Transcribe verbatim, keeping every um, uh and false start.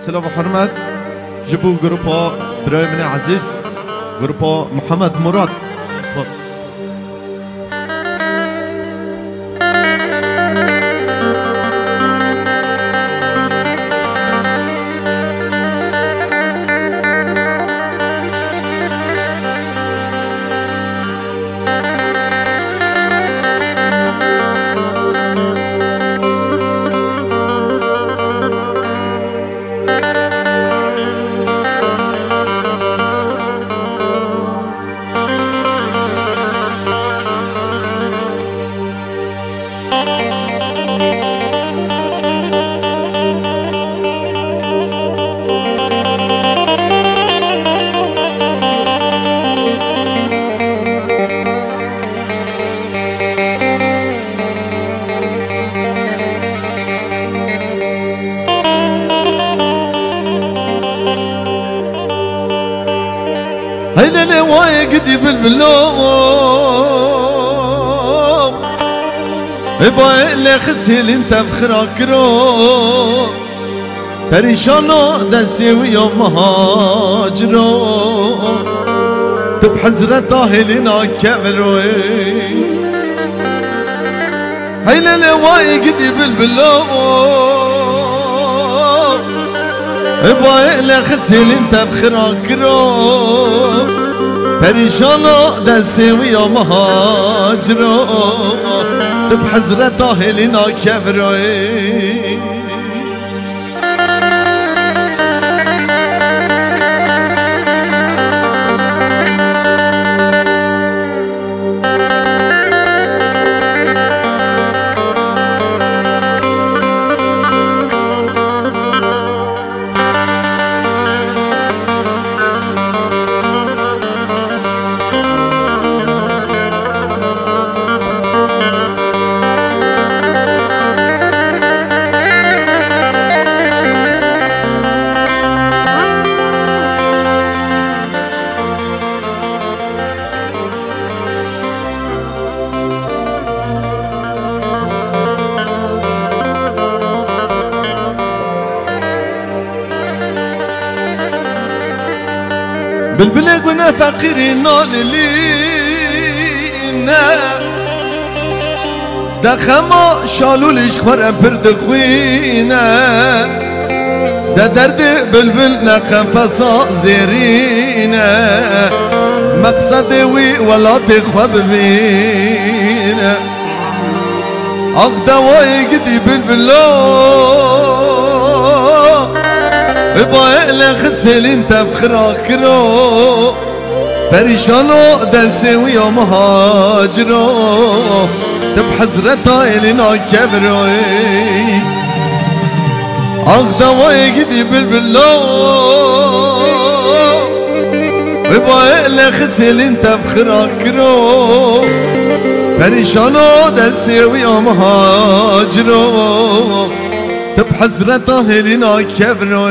Silav û hurmet ji bo grupa birayê min ê ezîz, grupa Muhammed Murad. Spas. Hey lê lê wayê gidî bilbilo. Ê bayê lê xisêlîn tev xira kiro. Perîşano destê wî ya mihaciro. Tu bi hezreta hêlîna keviro. Hey lê lê wayê gidî bilbilo. Ê bayê lê xisêlîn tev xira kiro. Perîşano destê wî ya mihaciro. Tu bi hezreta hêlîna keviro. Bilbilê gune feqîrî nalilîne. De xema şalûlî ji xwe re pir dixwîne. De derdê bilbil ne qefesa zêrîne. Meqsedê wî welatê xwe bibîne. Ax dewayê gidî bilbilo. Ê bayê lê xisêlîn tev xira kiro. Perîşano destê wî ya mihaciro. Tu bi hezreta êlîna keviro. Ax dewayê gidî bilbilo. Ê bayê lê xisêlîn tev xira kiro. Perîşano destê wî ya mihaciro. Tu bi hezreta hêlîna keviro.